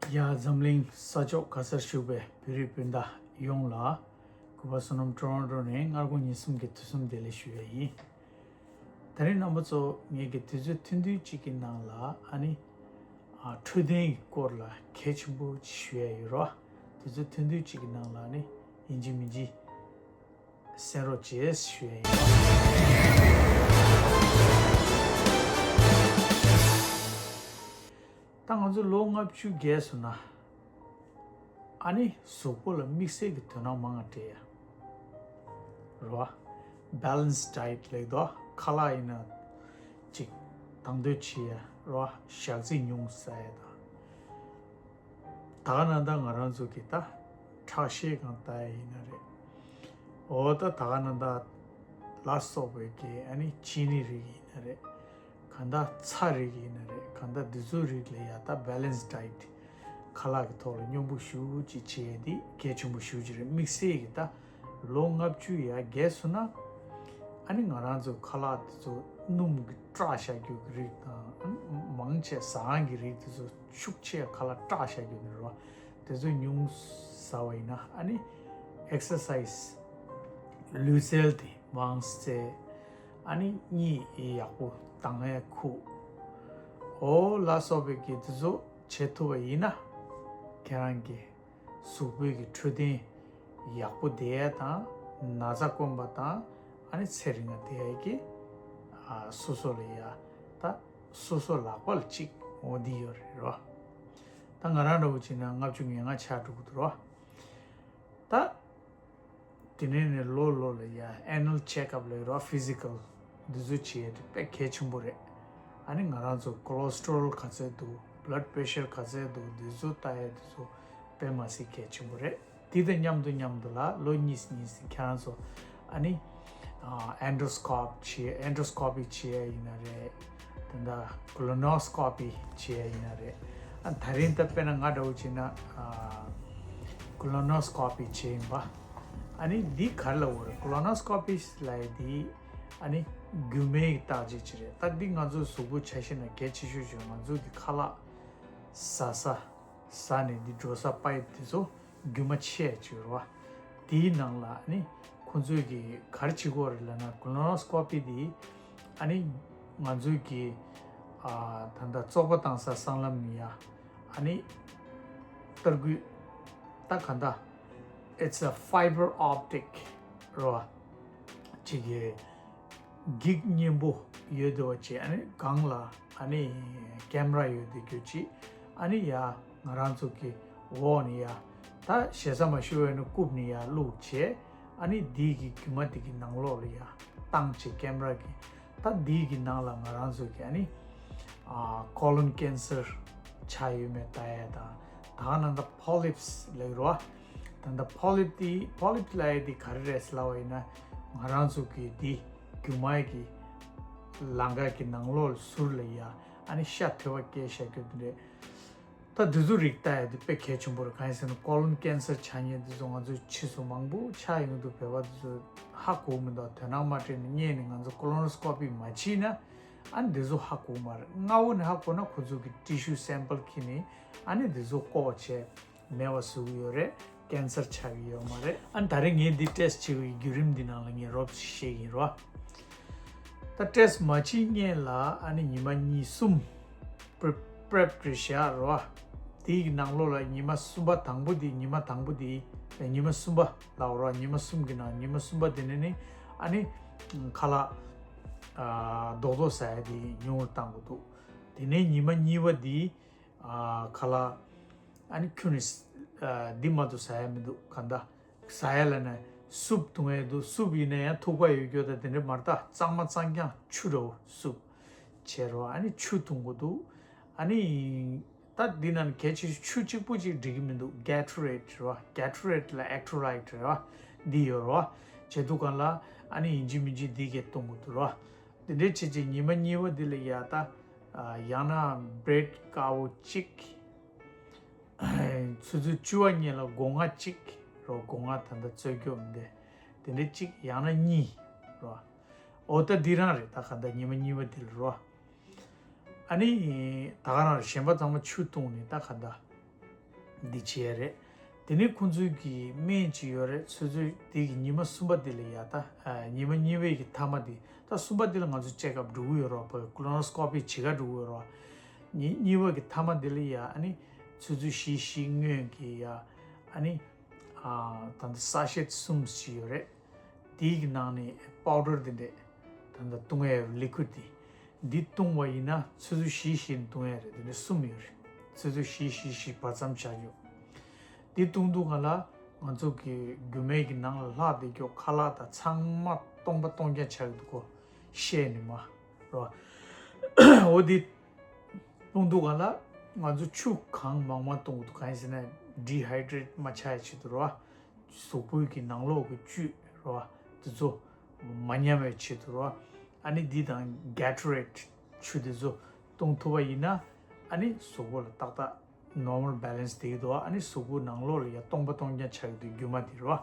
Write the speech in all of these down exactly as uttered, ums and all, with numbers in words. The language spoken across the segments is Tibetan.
ཡ། འཛམ་གླིང་ས་ཕྱོགས་ག་སར་བཞུགས་པའི་བོད་རིགས་སྤུན་ཟླ་ཡོངས་ལ། གུས་པ་བསོད་ནམས་ཊོ་རོན་ཊོ་ནས་སྔ་དགོང་ཉིན་གསུམ་གྱི་དུས་གསུམ་བདེ་ལེགས་ཞུ་ཡ་ཡིན། ད་རིང་རྣམ་པ་ཚོ་ངེད་ཀྱི་དུས་ཚོད་ཐུང་ཐུང་གཅིག་གི་ནང་ལ་ཨ་ནི། ཨ། འཕྲོད་བསྟེན་གྱི་སྐོར་ལ་གལ་ཆེན་པོ་ཅིག་ཞུ་ཡ་ཡོད་རོ། དུས་ཚོད་ཐུང་ཐུང་གཅིག་གི་ནང་ལ་ཨ་ནི་ཡིན་གཅིག་མིན་གཅིག་གསན་རོགས་བྱེད་ཞུ་ཡ་ཡིན། ད་ང་ཚོ་ལོ་ལྔ་བཅུ་བརྒལ་སོང་ན། ཨ་ནི་གཟུགས་པོ་ལ་དམིགས་བསལ་གྱི་དོ་སྣང་མང་བ་སྤྲད་ཡ་རོ། བྷེ་ལེན་སི་ཌའེ་ཊི་ལབ་དོ། ཁ་ལག་ཡིན་ན་ཅིག་དང་དོད་བྱེད་ཡ་རོ། ཞག་ཚི་ཉུང་ཟ་ཡ་དང་། ད་ག་ནང་ད་ང་རང་ཚོ་གི་ད་ཁྲག་ཤེད་གང་ལྟ་ཡ་ཡིན་ན་རེད། འོ་ད་ད་ག་ནང་ད་ལ་སོགས་པའི་གི་ཨ་ནི་ཅི་ནི་རིགས་ཡིན་ན་རེད། གང་ལྟ་ཚྭ་རིགས་ཡིན་ན་རེད། གང་ལྟ་འདི་ཚོའི་རིགས་ལ་ཡ་ད་བྷེ་ལེན་སི་ཌའེ་ཊི་ཁ་ལག་གི་ཐོག་ལ་སྙོམས་པོ་ཞེ་ཅིག་བྱེད་ཡ་འདི་གལ་ཆེན་པོ་ཞེ་ཅིག་རེད། དམིགས་བསལ་གྱི་ད་ལོ་ལྔ་བཅུ་ཡར་བརྒལ་སོང་ན། ཨ་ནི་ང་རང་ཚོ་ཁ་ལག་དེ་ཚོ་སྣུམ་གྱི་སྐྲག་བཞག་རྒྱུ་གི་རིགས་དང་། མང་ཆེ་ཟ་ཁང་གི་རིགས་དེ་ཚོ་ཤུགས་ཆེ་ཁ་ལག་སྐྲག་བཞག་རྒྱུ་ནི་རོ། དེ་ཚོ་ཉུང་ཟ་བ་ཡིན་ན་ཨ་ནི་ཨེག་སར་སའི་ཛི། ལུས་རྩལ་དེ་མང་ཙམ་བྱས། ཨ་ནི་གཉིད་ཡག་པོ་བཏང་ཡ་ཁུག་འོ་ལ་སོགས་པའི་གི་དེ་ཚོ་བྱེད་ཐུབ་པ་ཡིན་ན། ཁྱེད་རང་གི་གཟུགས་པོའི་གི་འཕྲོད་བསྟེན་ཡག་པོ་བསྡད་ཡ་དང་། ན་ཚ་དཀོན་པ་དང་། ཨ་ནི་ཚེ་རིང་ང་བསྡད་ཡ་གི། ཨ། སོ་སོ་ལ་ཡ་ད་སོ་སོ་ལག་པ་ལ་གཅིག་འོ་འདི་ཡོད་རེད་རོ། ད་ང་རང་འདྲ་བོ་བྱས་ན་ལྔ་བཅུ་ང་ལྔ་ཆགས་འགྲོ་གི་འདུག་རོ། ད་དེ་ནས་ནི་ལོ་ལོ་ལ་ཡ་ཨེ་ནུ་ཨལ་ཅེག་ཨབ་ལབ་རོ། ཕི་ཟི་ཀལ་འདི་ཚོ་བྱེད་ཡ་དེ་དཔེ་གལ་ཆེན་པོ་རེད། ཨ་ནི་ང་རང་ཚོ་ཀོ་ལེ་སི་ཊོ་རོལ་ག་ཚད་འདུག་བྷི་ལཌ་པེ་ཤར་ག་ཚད་འདུག་འདི་ཚོ་ལྟ་ཡ་དེ་ཚོ་དཔེ་མ་སྲིད་གལ་ཆེན་པོ་རེད། དེ་དང་མཉམ་དུ་མཉམ་དུ་ལ་ལོ་གཉིས་གཉིས་ཁྱེད་རང་ཚོ་ཨ་ནི། ཨ། ཨེན་ཌོ་སི་ཀོ་པི་བྱེད། ཨེན་ཌོ་སི་ཀོ་པི་བྱེད་ཡ་ཡིན་ན་རེད། དེ་འདྲ་ཀོ་ལོ་ནོ་སི་ཀོ་པི་བྱེད་ཡ་ཡིན་ན་རེད། ཨ། ད་རིང་ད་དཔེར་ན་ང་འདྲ་བོ་བྱས་ན། ཨ། ཀོ་ལོ་ནོ་སི་ཀོ་པི་བྱེད་ཡིན་པ། ཨ་ནི་འདི་ག་རེ་ལབ་དགོས་རེད། ཀོ་ལོ་ནོ་སི་ཀོ་པི་ལབ་ཡ་འདི་ཨ་ནི་རྒྱུ་མའི་བརྟག་དཔྱད་ཅིག་རེད། ད་འདི་ང་ཚོ་གཟུགས་པོ་ཆ་བཞག་ན་གལ་ཆེ་ཤོས་ཤིག་ང་ཚོ་གི་ཁ་ལག་ཟ་ས། ཟ་ནས་འདི་འགྲོ་ས་པའིབ་དེ་ཚོ་རྒྱུ་མ་ཆེ་ཅིག་ཡོད་རེད་བ། དེའི་ནང་ལ་ཨ་ནི་ཁོང་ཚོས་ཀྱིས་ག་རེ་བྱེད་ཀྱི་ཡོད་རེད་ལབ་ན། ཀོ་ལོ་ནོ་སི་ཀོ་པི་དེ་ཨ་ནི་ང་ཚོས་ཀྱིས། ཨ། ད་ལྟ་བཙོག་པ་བཏང་ས་སྲང་ལམ་ནས་ཡ་ཨ་ནི་ཏར་སྐུད། ད་ག་འདྲ། It's a fiber optic རེད་བ། ཅིག་གི་འགྱིག་མཉེན་པོ་ཡོད་དེ་བ་ཅིག་ཨ་ནི་སྒང་ལ་ཨ་ནི་ཀེམ་ར་ཡོད་དེ་རྒྱུ་ཅིག་ཨ་ནི་ཡ་ང་རང་ཚོ་གི་འོག་ནས་ཡ། ད་ཞེ་ས་མ་ཞུ་བས་ནི་རྐུབ་ནས་ཡ་བླུགས་བྱས། ཨ་ནི་འདི་གི་རྒྱུ་མ་འདི་གི་ནང་ལོགས་ལ་ཡ་བཏང་བྱས་ཀེམ་ར་གི། ད་འདི་གི་ནང་ལ་ང་རང་ཚོ་གི་ཨ་ནི། ཨ། ཀོ་ལོན་ཀེན་སར་ཆགས་ཡོད་མེད་ལྟ་ཡ་དང་། ད་ག་ནང་ད་པོ་ལིབ་སི་ལབ་ཀྱི་རེད་བ། ད་ད་པོ་ལིབ་སི་དེ། པོ་ལིབ་སི་ལབ་ཡ་དེ་ག་རེ་རེད་ལབ་པ་ཡིན་ན། ང་རང་ཚོ་གི་འདི་རྒྱུ་མ་གི་ལང་ཀ་གི་ནང་ལོགས་ལ་ཟུར་ལ་ཡ་ཨ་ནི་ཤ་ཐོད་པ་སྐྱེས་བཞག་རྒྱུ་དེ་རེད། ད་འདི་ཚོ་རིགས་ལྟ་ཡ་དེ་དཔེ་གལ་ཆེན་པོ་རེད། གང་ཡིན་ཟེར་ན་ཀོ་ལོན་ཀེན་སར་ཆགས་མཁན་དེ་ཚོ་ང་ཚོ་ཕྱིས་སུ་མང་པོ་ཆགས་ཡོང་དུས་བོད་པ་དེ་ཚོ་ཧ་གོ་མི་འདུག་དོ་སྣང་མ་སྤྲད་ནས་སྔོན་ནས་ང་ཚོ་ཀོ་ལོ་ནོ་སི་ཀོ་པི་མ་བྱས་ན། ཨ་ནི་འདི་ཚོ་ཧ་གོ་མ་རེད། སྔ་བོ་ནས་ཧ་གོ་ན་ཁོ་ཚོ་གི་ཊི་ཤུ་སེམ་པལ་ཁྱེར་ནས་ཨ་ནི་འདི་ཚོ་བཀོག་བྱས་མེད་པ་བཟོ་གི་ཡོད་རེད། ཀེན་སར་ཆགས་ཀྱི་ཡོད་མ་རེད། ཨ་ནི་ད་རེས་ངས་འདི་ཊེ་སི་བྱེད་པའི་བརྒྱུད་རིམ་འདི་ནང་ལ་ངས་རོབ་ཅིག་བཤད་ཀྱི་ཡིན་རོ། ད་ཊེ་སི་མ་བྱེད་སྔོན་ལ་ཨ་ནི་ཉི་མ་གཉིས་གསུམ་པྲེ་པྲེབ་རེ་བཞག་རོ། དེའི་ནང་ལོགས་ལ་ཉི་མ་གསུམ་པ་དང་པོ་དེ། ཉི་མ་དང་པོ་དེ་ཉི་མ་གསུམ་པ་ལབ་རོ། ཉི་མ་གསུམ་གྱི་ནང་ཉི་མ་གསུམ་པ་དེ་ནས་ནི་ཨ་ནི་ཁ་ལག་ཨ་རྡོག་རྡོག་ཟ་ཡ་དེ་ཉུང་རུ་བཏང་དགོས་འདུག་དེ་ནས་ཉི་མ་གཉིས་པ་དེ་ཨ་ཁ་ལག་ཨ་ནི་ཁྱོན་ནས་ཨ་འདི་མ་གཏོགས་ཟ་ཡ་མི་འདུག་གང་ལྟར་ཟ་ཡ་ལབ་ན་སུབ་འཐུང་ཡ་འདུག་སུབ་ཡིན་ན་ཡང་ཐུག་པ་ཡོད་རྒྱུ་དང་དེ་འདྲ་མ་རེད། ད་གཙང་མ་གཙང་རྐྱང་ཆུ་འདྲ་བོ་སུབ་བྱས་རོ། ཨ་ནི་ཆུ་འཐུང་དགོས་འདུག་ཨ་ནི་ད་འདི་ནང་གལ་ཆེ་ཤོས་ཆུ་གཅིག་པུ་ཅིག་འགྲིག་གི་མི་འདུག་གེ་ཊོ་རེ་ཌི་རོ། གེ་ཊོ་རེ་ཌི་ལ་ཨེ་ལེག་ཊོ་ལའི་ཊི་རོ། འདི་ཡོད་རོ། བྱས་དུས་སྒང་ལ་ཨ་ནི་ཡིན་གཅིག་མིན་གཅིག་འདི་གས་འཐུང་དགོས་འདུག་རོ། དེ་འདྲའི་བྱས་བྱས་ཉི་མ་གཉིས་པ་འདི་ལ་ཡ་ད་ཡང་ན་བྷི་རེཌ་དཀར་པོ་གཅིག་ཆུ་ཚོད་བཅུ་པ་གཉིས་ལ་སྒོ་ང་གཅིག་རོ། སྒོ་ང་ད་ལྟ་རྩོད་རྒྱུ་མི་འདུག་དེ་འདྲ་གཅིག་ཡང་ན་གཉིས་རོ། འོ་ད་འདི་རང་རེད། ད་ག་ད་ཉི་མ་གཉིས་པ་འདི་ལ་རོ། ཨ་ནི་ད་ག་རང་རེད། གཞན་པ་ཚང་མ་ཆུ་བཏུང་ནས་ད་ག་ད་ འདི་བྱས་རེད། དེ་ནས་ཁོང་ཚོའི་གི་སྨན་ཅིག་ཡོད་རེད། ཚོད་ཚོད་དེ་གི་ཉི་མ་གསུམ་པ་དེ་ལ་ཡ་ད་ཨ་ཉི་མ་གཉིས་པའི་གི་མཐའ་མ་དེ་ད་གསུམ་པ་དེ་ལ་ང་ཚོ་ཅེག་ཨབ་འགྲོ་གི་ཡོད་རེད་བ། ཀོ་ལོ་ནོ་སི་ཀོ་པི་བྱེད་ག་འགྲོ་གི་ཡོད་རེད་བ། ཉི་གཉིས་པ་གི་མཐའ་མ་དེ་ལ་ཡ་ཨ་ནི་ཚོད་ཚོད་བཞི་བཞི་སྔོན་གི་ཡ་ཨ་ནི་ཨ་ད་ལྟ་ས་ཤེད་གསུམ་ཞིག་ཡོད་རེད། དེའི་གི་ནང་ནས་པའུ་ཌར་དེ་འདྲས་ད་ལྟ་བཏུང་ཡ་ལི་ཀུ་ཌི་དེ། འདི་བཏུང་བ་ཡིན་ན་ཆུ་ཚོད་བཞི་བཞི་བཏུང་ཡ་རེད། དེ་འདྲས་གསུམ་ཡོད་རེད། ཆུ་ཚོད་བཞི་བཞི་བཞི་བར་མཚམས་བྱ་རྒྱུ། འདི་བཏུང་དུས་སྒང་ལ་ང་ཚོ་གི་རྒྱུ་མའི་གི་ནང་ལ་ལྷག་བསྡད་རྒྱུ་ཁ་ལག་དང་ཚང་མ་སྟོང་པ་སྟོང་རྐྱང་ཆགས་ཀྱི་འདུག་གོ། བཤད་ནི་མ་རོ། འོ་འདི་བཏུང་དུས་སྒང་ལ་ང་ཚོ་ཆུ་གང་མང་མང་བཏུང་གི་འདུག་གང་ཡིན་ཟེར་ན་ཌི་ཧའི་ཌི་རེཊ་མ་ཆགས་ཡ་ཆེད་དུ་རོ། གཟུགས་པོའི་གི་ནང་ལོགས་ཀྱི་བཅུད་རོ་དེ་ཚོ་མ་ཉམས་པའི་ཆེད་དུ་རོ། ཨ་ནི་འདི་དང་གྷེ་ཊོ་རེ་ཌི་ཆུ་དེ་ཚོ་བཏུང་ཐུབ་པ་ཡིན་ན་ཨ་ནི་གཟུགས་པོ་ལ་ཏག་ཏག་ནོར་མལ་བེ་ལེན་སི་དེ་གི་འདུག་ཨ་ནི་གཟུགས་པོའི་ནང་ལོགས་ལ་ཡ་སྟོང་པ་སྟོང་རྐྱང་ཆགས་ཀྱི་འདུག་རྒྱུ་མ་དེ་རོ།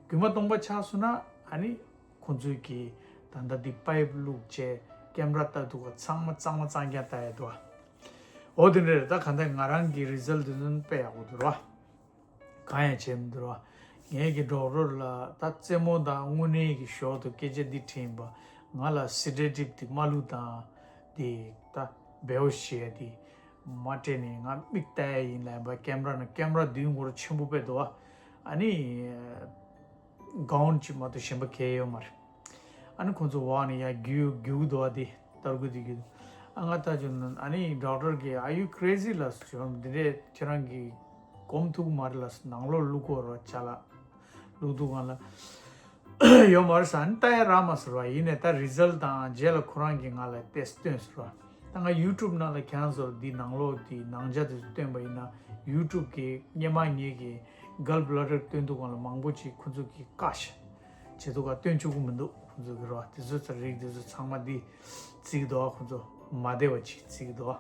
རྒྱུ་མ་སྟོང་པ་ཆགས་སོང་ན་ཨ་ནི་ཁོང་ཚོས་གི་ད་ལྟ་འདི་པའིབ་བླུགས་བྱས་ཀེམ་ར་ལྟ་འདུག་ག་ཚང་མ་གཙང་མ་གཙང་རྐྱང་ལྟ་ཡ་འདུག་འོ་དེ་འདྲ་རེད། ད་ག་འདྲ་ང་རང་གི་རི་ཛལ་དེ་ཚོ་དཔེ་ཡག་པོ་འདུག་རོ། གང་ཡང་བྱས་མི་འདུག་རོ། ངའི་གི་ཌོག་ཊར་ལ་ད་རྩེད་མོ་དང་དངོས་གནས་ཀྱི་ཞོར་དུ་སྐད་ཆ་འདི་དྲིས་པ། ང་ལ་སི་ཌེ་ཊིབ་དེ་མ་བླུགས་དང་དེ་ད་བེའུ་བྱས་དེ་མ་སྤྲད་ནས་ང་མིག་ལྟ་ཡ་ཡིན་ལབ་པ། ཀེམ་ར་ན་ཀེམ་ར་མདུན་སྒོར་ཆེན་པོ་དཔེ་འདུག་བ། ཨ་ནི་གའོན་གཅིག་མ་གཏོགས་གཞན་པ་གང་ཡང་ཡོད་མ་རེད། ཨ་ནི་ཁོང་ཚོ་འོག་ནས་ཡར་རྒྱུག་རྒྱུག་འདུག་བ། དེ་ལྟར་གུ་དེ་རྒྱུག་ཨ་ང་ལྟ་བྱུང་ན་ཨ་ནི་ཌོག་ཊར་གིས། Are you crazy? ལབ་སོང་། འདི་འདྲས་ཁྱེད་རང་གིས་སྒོམ་ཐུབ་མ་རེད་ལབ་སོང་། ནང་ལོགས་བླུག་གོ་རོ་ཅ་ལག་བླུག་འདུག་གང་ལ་ཡོད་མ་རེད་ཟེར། ཨ་ནི་ལྟ་ཡ་རག་མ་སོང་ར། ཡིན་ནའི་ད་རི་ཛལ་དང་རྗེས་ལ་ཁོ་རང་གིས་ང་ལ་ཏེས་སྟོན་སོང་ར། ད་ང་ཡུ་ཊུབ་ནང་ལ་ཁྱེད་རང་ཚོར་འདི་ནང་ལོགས་འདི་ནང་ཆ་དེ་ཚོ་སྟོན་པ་ཡིན་ན་ཡུ་ཊུབ་གིས་སྔོན་མ་ངེད་ཀྱི་གལ་བྷི་ལ་ཌར་སྟོན་དུས་སྒང་ལ་མང་པོ་ཅིག་ཁོ་ཚོ་གིས་བཀག་ཤག་བྱེད་དུས་སྒང་སྟོན་བཅུག་གི་མི་འདུག་ཁོ་ཚོ་གིས་རོ། དེ་ཚོ་ཚ་རིགས་དེ་ཚོ་ཚང་མ་འདི་བརྩི་གི་འདུག་ཁོ་ཚོ་མ་བདེ་བ་ཅིག་བརྩི་གི་འདུག་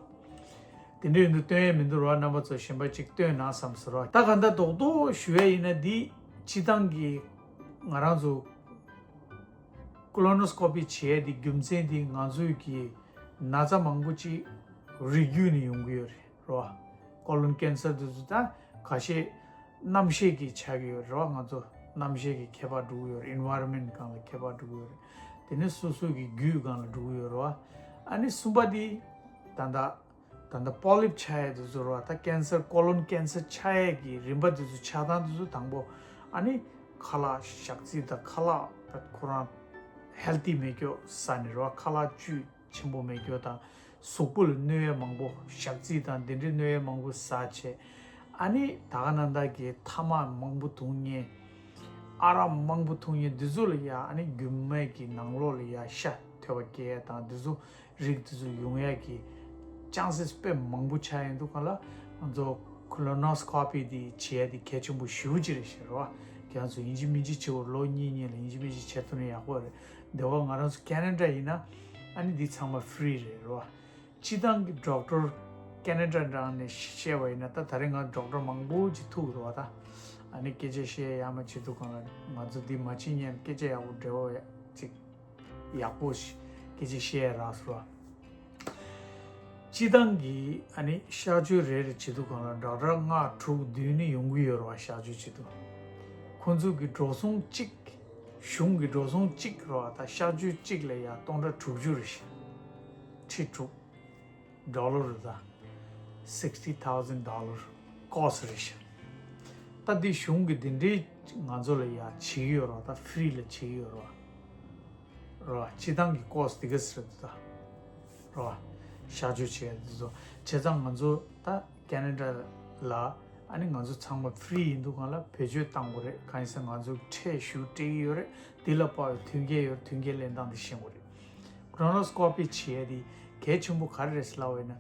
དེ་འདྲ་ཡིན་དུས་སྟོན་ཡས་མི་འདུག་རོ། རྣམ་པ་ཚོ་གཞན་པ་ཅིག་སྟོན་ན་བསམ་སོང་རོ། ད་ག་འདྲ་རྡོག་རྡོག་ཞུ་ཡས་ཡིན་ན་འདི་སྤྱིར་བཏང་གི་ང་རང་ཚོ་ཀོ་ལོ་ནོ་སི་ཀོ་པི་བྱེད་ཡས་འདི་རྒྱུ་མཚན་འདི་ང་ཚོའི་གི་ན་ཚ་མང་པོ་ཅིག་རིགས་རྒྱུད་ནས་ཡོང་གི་ཡོད་རེད་རོ། ཀོ་ལོན་ཀེན་སར་དེ་ཚོ་ད་ཁ་ཤས་གནམ་གཤིས་ཀྱི་ཆགས་ཀྱི་ཡོད་རེད་བ། ང་ཚོ་གནམ་གཤིས་ཀྱི་ཁྱད་པར་འགྲོ་གི་ཡོད་རེད། ཨེན་ཝའི་རོན་མེན་ཊི་སྒང་ལ་ཁྱད་པར་འགྲོ་གི་ཡོད་རེད། དེ་ནས་སོ་སོ་གི་རྒྱུད་སྒང་ལ་འགྲོ་གི་ཡོད་རེད་བ། ཨ་ནི་གསུམ་པ་དེ་ད་ལྟ་ད་ལྟ་པོ་ལིབ་ཆགས་ཡས་དེ་ཚོ་རེད་བ། ད་ཀེན་སར་ཀོ་ལོན་ཀེན་སར་ཆགས་ཡས་ཀྱི་རིམ་པ་དེ་ཚོ་ཆགས་སྟངས་དེ་ཚོ་དང་པོ་ཨ་ནི་ཁ་ལག་ཞག་རྩི་དང་ཁ་ལག་ད་ཁོ་རང་ཧེལ་ཐི་མེད་རྒྱུ་ཟ་ནི་རེད་བ། ཁ་ལག་བཅུད་ཆེན་པོ་མེད་རྒྱུ་དང་། གཟུགས་པོ་ལ་གནོད་ཡས་མང་པོ་ཞག་རྩི་དང་དེ་འདྲའི་གནོད་ཡས་མང་པོ་ཟ་བྱས། ཨ་ནི་ད་ག་ནང་བཞིན་གྱི་ཐ་མག་མང་པོ་འཐུང་མཁན། ཨ་རག་མང་པོ་འཐུང་མཁན་འདི་ཚོ་ལ་ཡ་ཨ་ནི་རྒྱུ་མའི་གི་ནང་ལོགས་ལ་ཡ་ཤ་ཐོད་པ་སྐྱེ་ཡས་དང་འདི་ཚོ་རིགས་འདི་ཚོ་ཡོང་ཡས་ཀྱི་ཅན་སེས་དཔེ་མང་པོ་ཆགས་ཡོང་དུས་སྒང་ལ་ང་ཚོ་ཀོ་ལོ་ནོ་སི་ཀོ་པི་འདི་བྱེད་ཡས་འདི་གལ་ཆེན་པོ་ཞེ་པོ་ཅིག་རེད་ཟེར་བ། ཁྱེད་རང་ཚོ་ཡིན་གཅིག་མིན་གཅིག་བྱེད་དགོས། ལོ་གཉིས་གཉིས་ལ་ཡིན་གཅིག་མིན་གཅིག་བྱེད་ཐུབ་ན་ཡག་པོ་རེད། དེ་བ་ང་རང་ཚོ་ཁེ་ན་ཌ་ཡིན་ན་ཨ་ནི་འདི་ཚང་མ་ཧྥི་རི་རེད་རོ། སྤྱིར་བཏང་གི་ཌོག་ཊར་ཁེ་ན་ཌ་ནང་ནས་བཤད་པ་ཡིན་ན། ད་ད་རེས་ང་ཌོག་ཊར་མང་པོ་ཅིག་ཐུག་རོ། ད་ཨ་ནི་སྐད་ཆ་བཤད་ཡ་མ་བྱེད་དུས་སྒང་ལ་ང་ཚོ་འདི་མ་བྱེད་སྔོན་སྐད་ཆ་ཡག་པོ་འབྲེལ་བ་ཅིག་ཡག་པོ་ཞིག་སྐད་ཆ་བཤད་ཡ་རག་སོང་ར། སྤྱིར་བཏང་གི་ཨ་ནི་གཤག་བཅོས་རེ་རེ་བྱེད་དུས་སྒང་ལ་ཌོག་ཊར་ལྔ་དྲུག་བདུན་ནི་ཡོང་གི་ཡོད་རེད་བ། གཤག་བཅོས་བྱེད་དུས་ཁོང་ཚོ་གི་འགྲོ་སོང་གཅིག་གཞུང་གི་འགྲོ་སོང་གཅིག་རེད་བ། ད་གཤག་བཅོས་གཅིག་ལ་ཡ་སྟོང་ཕྲག་དྲུག་ཅུ་རེད་ཤག་ཁྲི་དྲུག་ཌོ་ལར་རེད། ད་སིག་སི་ཊི་ཐའུ་ཟེན་ཌོ་ལར་ཀོ་སི་ཊི་རེད་ཤག་ད་འདི་གཞུང་གི་འདི་འདྲའི་ང་ཚོ་ལ་ཡ་བྱེད་ཀྱི་ཡོད་རེད་བ། ད་ཧྥི་རི་ལ་བྱེད་ཀྱི་ཡོད་རེད་བ། རོ། སྤྱིར་བཏང་གི་ཀོ་སི་ཊི་དེ་ག་ཟེར་དུ་ད། རོ། གཤག་བཅོས་བྱས་དེ་ཚོ་བྱས་ཙང་ང་ཚོ་ད་ཁེ་ན་ཌ་ལ་ཨ་ནི་ང་ཚོ་ཚང་མ་ཧྥི་རི་ཡིན་དུས་སྒང་ལ་བེད་སྤྱོད་བཏང་དགོས་རེད། གང་ཡིན་ཟེར་ང་ཚོ་ཁྲལ་ཞེ་པོ་སྤྲད་ཀྱི་ཡོད་རེད། འདི་ལ་དཔག་པའི་མཐུན་རྐྱེན་ཡོད་རེད། མཐུན་རྐྱེན་ལེན་སྟངས་དེ་ཤེས་དགོས་རེད། ཀོ་ལོ་ནོ་སི་ཀོ་པི་བྱེད་ཡས་དེ་གལ་ཆེན་པོ་ག་རེ་རེད་ཟེར་ལབ་པ་ཡིན་ན།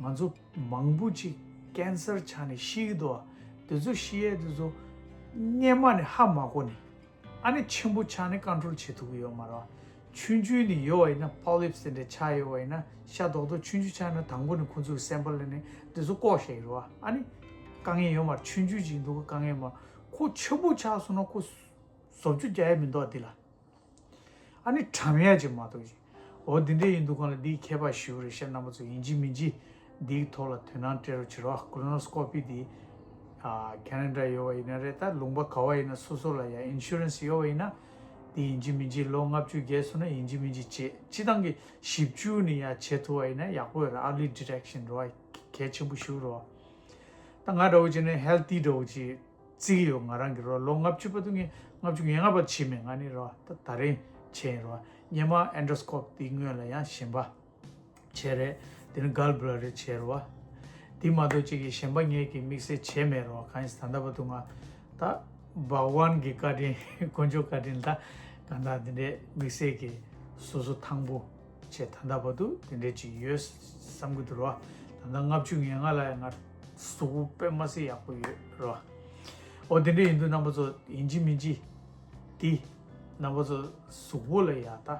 ང་ཚོ་མང་པོ་ཅིག་ཀེན་སར་ཆགས་ནས་ཤི་གི་འདུག་བ། དེ་ཚོ་ཤི་ཡས་དེ་ཚོ་སྔོན་མ་ནས་ཧ་མ་གོ་ནས། ཨ་ནི་ཆེན་པོ་ཆགས་ནས་ཀོན་ཊོལ་བྱེད་ཐུབ་ཀྱི་ཡོད་མ་རེད། ཆུང་ཆུང་ནས་ཡོད་པ་ཡིན་ན། པོ་ལིབ་སི་དེ་འདྲ་ཆགས་ཡོད་པ་ཡིན་ན། ཤ་རྡོག་རྡོག་ཆུང་ཆུང་ཆགས་ན་དང་པོ་ནས་ཁོ་ཚོས་སེམ་པལ་ལེན་ནས་དེ་ཚོ་བཀོག་བཞག་ཡོད་རེད་བ། ཨ་ནི་དཀའ་ངལ་ཡོད་མ་རེད། ཆུང་ཆུང་ཅིག་འདུག་ག་དཀའ་ངལ་མ་རེད། ཁོ་ཆེན་པོ་ཆགས་སོང་ན་ཁོ་བཟོ་བཅོས་རྒྱག་ཡ་མི་འདུག་ག་འདི་ལ། ཨ་ནི་གྲམ་ཡ་ཅིག་མ་གཏོགས་ཅིག་འོ་འདི་འདྲ་ཡིན་དུས་སྒང་ལ་འདིའི་ཁྱད་པར་ཞེ་པོ་རེད་ཤག་རྣམ་པ་ཚོ་ཡིན་གཅིག་མིན་གཅིག་འདིའི་ཐོག་ལ་དོ་སྣང་སྤྲད་རོགས་བྱེད་རོགས། ཀོ་ལོ་ནོ་སི་ཀོ་པི་འདི་ ཨ་ཁེ་ན་ཌ་ཡོད་པ་ཡིན་ན་རེད། ད་ལུང་པ་ག་བ་ཡིན་ན་སོ་སོ་ལ་ཡ་ཨིན་ཤུ་རན་སི་ཡོད་པ་ཡིན་ན། དེ་ཡིན་གཅིག་མིན་གཅིག་ལོ་ལྔ་བཅུ་བརྒལ་སོང་ན་ཡིན་གཅིག་མིན་གཅིག་བྱེད། སྤྱིར་བཏང་གི་བཞི་བཅུ་ནས་ཡ་བྱེད་ཐུབ་པ་ཡིན་ན་ཡག་པོ་ཡོད་རེད། early detection རེད་བ། གལ་ཆེན་པོ་ཞིག་རེད་བ། ད་ང་འདྲ་བོ་བྱས་ན་ཧེལ་ཐི་འདྲ་བོ་ཅིག་བརྩི་གི་ཡོད། ང་རང་གི་རོ་ལོ་ལྔ་བཅུ་བར་དུ་ངས་ལྔ་བཅུ་ང་ལྔ་བར་ཕྱིན་མེད། ང་ནི་རོ་ད་ད་རིང་བྱས་རོ། སྔོན་མ་ཨེན་ཌོ་སི་ཀོབ་དེའི་སྔོན་ལ་ཡང་གཞན་པ་བྱས་རེད། དེ་ནི་གལ་བྷི་ལ་ཌར་བྱས་རོ། དེ་མ་གཏོགས་ཅིག་གི་གཞན་པ་ངས་ཀྱི་དམིགས་བསལ་བྱས་མེད་རོ། གང་ཡིན་ཟེར་ད་ལྟ་བར་དུ་ང་ད་བྷ་ག་ཝན་གྱི་བཀའ་དྲིན་དཀོན་མཆོག་བཀའ་དྲིན་ད་གང་ལྟར་དེ་འདྲའི་དམིགས་བསལ་གྱི་སོ་སོ་ཐང་པོ་བྱས་ད་ལྟ་བར་དུ་དེ་འདྲའི་ཅིག་ཡོད་བསམ་གྱི་འདུག་རོ། ད་ལྟ་ལྔ་བཅུ་ང་ལྔ་ལ་ཡང་ང་གཟུགས་པོ་དཔེ་མ་སྲིད་ཡག་པོ་ཡོད་རོ། འོ་དེ་འདྲ་ཡིན་དུས་རྣམ་པ་ཚོ་ཡིན་གཅིག་མིན་གཅིག་དེ་རྣམ་པ་ཚོ་གཟུགས་པོ་ལ་ཡ་ད་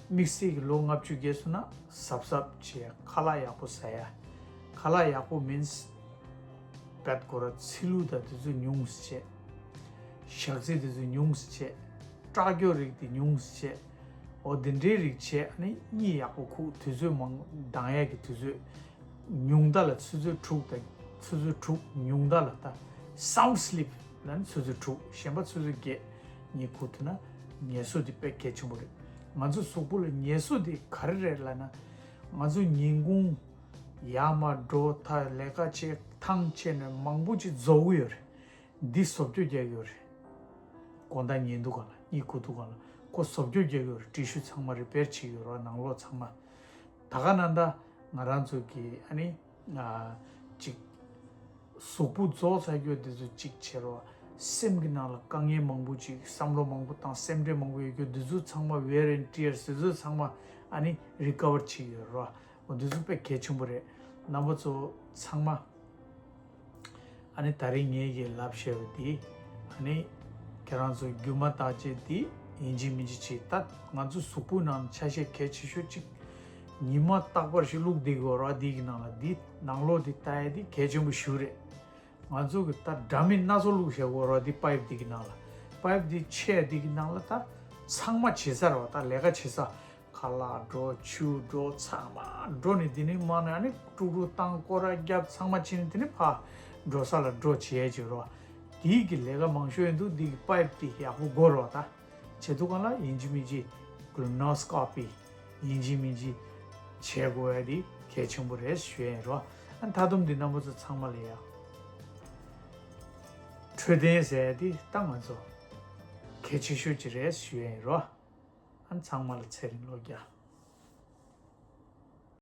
དམིགས་བསལ་གྱི་ལོ་ལྔ་བཅུ་བརྒལ་སོང་ན་གཟབ་གཟབ་བྱས། ཁ་ལག་ཡག་པོ་ཟ་ཡ། ཁ་ལག་ཡག་པོ་མིན་སི་བད་གོ་ར་ཚི་ལུ་དང་དེ་ཚོ་ཉུང་སི་བྱས། ཞག་ཚི་དེ་ཚོ་ཉུང་སི་བྱས། སྐྲག་སྐྱོ་རིགས་དེ་ཉུང་སི་བྱས། འོ་དེ་འདྲའི་རིགས་བྱས། ཨ་ནི་གཉིད་ཡག་པོ་ཁུག་དུས་ཚོད་མང་ལྡང་ཡས་ཀྱི་དུས་ཚོད་ཉུང་མཐའ་ལ་ཆུ་ཚོད་དྲུག་དང་ཆུ་ཚོད་དྲུག་ཉུང་མཐའ་ལ་ད་སའུན་ཌི་སི་ལིབ་ལ་ནི་ཆུ་ཚོད་དྲུག་གཞན་པ་ཆུ་ཚོད་བརྒྱད་གཉིད་ཁུག་ཐུབ་ན་ངལ་གསོ་དེ་དཔེ་གལ་ཆེན་པོ་རེད། ང་ཚོ་གཟུགས་པོ་ལ་ངལ་གསོ་དེ་ག་རེ་རེད་ལབ་ན། ང་ཚོ་ཉིན་གུང་ཡར་མར་འགྲོ་ཐག་ལས་ཀ་བྱེད་ཐང་ཆད་ནས་མང་པོ་ཅིག་རྫོགས་ཀྱི་ཡོད་རེད། འདི་བཟོ་བཅོས་རྒྱག་གི་ཡོད་རེད། དགོང་དག་ཉལ་དུས་སྒང་ལ་གཉིད་ཁུག་དུས་སྒང་ལ་ཁོ་བཟོ་བཅོས་རྒྱག་གི་ཡོད་རེད། ཊི་ཤུ་ཚང་མ་རི་པེར་བྱེད་ཀྱི་ཡོད་རེད། ནང་ལོགས་ཚང་མ། ད་ག་ནང་ད་ང་རང་ཚོ་གི་ཨ་ནི་ཨ་ཅིག་གཟུགས་པོ་རྫོགས་ཚར་རྒྱུ་དེ་ཚོ་གཅིག་བྱེད་རོགས། སེམས་ཀྱི་ནང་ལ་དཀའ་ངལ་མང་པོ་ཅིག་བསམ་བློ་མང་པོ་བཏང་། སེམས་ཁྲལ་མང་པོ་ཡོད་རྒྱུ་དེ་ཚོ་ཚང་མ་ཝེར་ཨེན་ཊི་ཡར་དེ་ཚོ་ཚང་མ་ཨ་ནི་རི་ཀ་བར་བྱེད་ཀྱི་ཡོད་རོགས། འོ་དེ་ཚོ་དཔེ་གལ་ཆེན་པོ་རེད། རྣམ་པ་ཚོ་ཚང་མ་ཨ་ནི་ད་རིང་ངེད་ཀྱིས་ལབ་བཤད་པ་འདི་ཨ་ནི་ཁྱེད་རང་ཚོ་རྒྱུ་མ་བརྟག་དཔྱད་འདི་ཡིན་གཅིག་མིན་གཅིག་བྱེད། ད་ང་ཚོ་གཟུགས་པོའི་ནང་ཆ་ཤས་གལ་ཆེ་ཤོས་གཅིག་ཉི་མ་རྟག་པར་ཞིག་བླུགས་བསྡད་དགོས་ར། འདི་གི་ནང་ལ་འདི་ནང་ལོགས་འདི་ལྟ་ཡ་འདི་གལ་ཆེན་པོ་ཞིག་རེད། ང་ཚོ་གི་ད་འདྲ་མིན་སྣ་ཚོགས་བླུགས་བཞག་གོ་ར། འདི་པའིབ་འདི་གི་ནང་ལ་པའིབ་འདི་ཆད་འདི་གི་ནང་ལ་ད་ཚང་མ་བྱེད་ས་ར་བ། ད་ལས་ཀ་བྱེད་ས་ཁ་ལག་འགྲོ་ཆུ་འགྲོ་ཚང་མ་འགྲོ་ནས་དེ་ནས་མ་ནས་ཨ་ནི་དཀྲུག་དཀྲུག་བཏང་སྐོར་ར་རྒྱབ་ཚང་མ་བྱས་ནས་དེ་ནས་ཕར་འགྲོ་ས་ལ་འགྲོ་བྱེད་ཡས་བྱེད་ར་བ། དེའི་གི་ལས་ཀ་མང་ཤོས་ཡིན་འདུག་འདི་གི་པའིབ་འདི་ཡག་པོ་དགོས་ར་བ། ད་བྱེད་དུས་སྒང་ལ་ཡིན་གཅིག་མིན་གཅིག་ཀོ་ལོ་ནོ་སི་ཀོ་པི་ཡིན་གཅིག་མིན་གཅིག་བྱེད་དགོས་ཡ་འདི་གལ་ཆེན་པོ་རེད་ཞུ་ཡ་ཡིན་རོ། ཨ་མཐའ་སྡོམ་འདི་རྣམ་པ་ཚོ་ཚང་མ་ལ་ཡ་འཕྲོད་བསྟེན་ཟེར་ཡ་འདི་ད་ང་ཚོ་གལ་ཆེ་ཤོས་ཅིག་རེད་ཞུ་ཡ་ཡིན་རོ། ཨ་ཚང་མ་ལ་ཚེ་རིང་ལོ་བརྒྱ།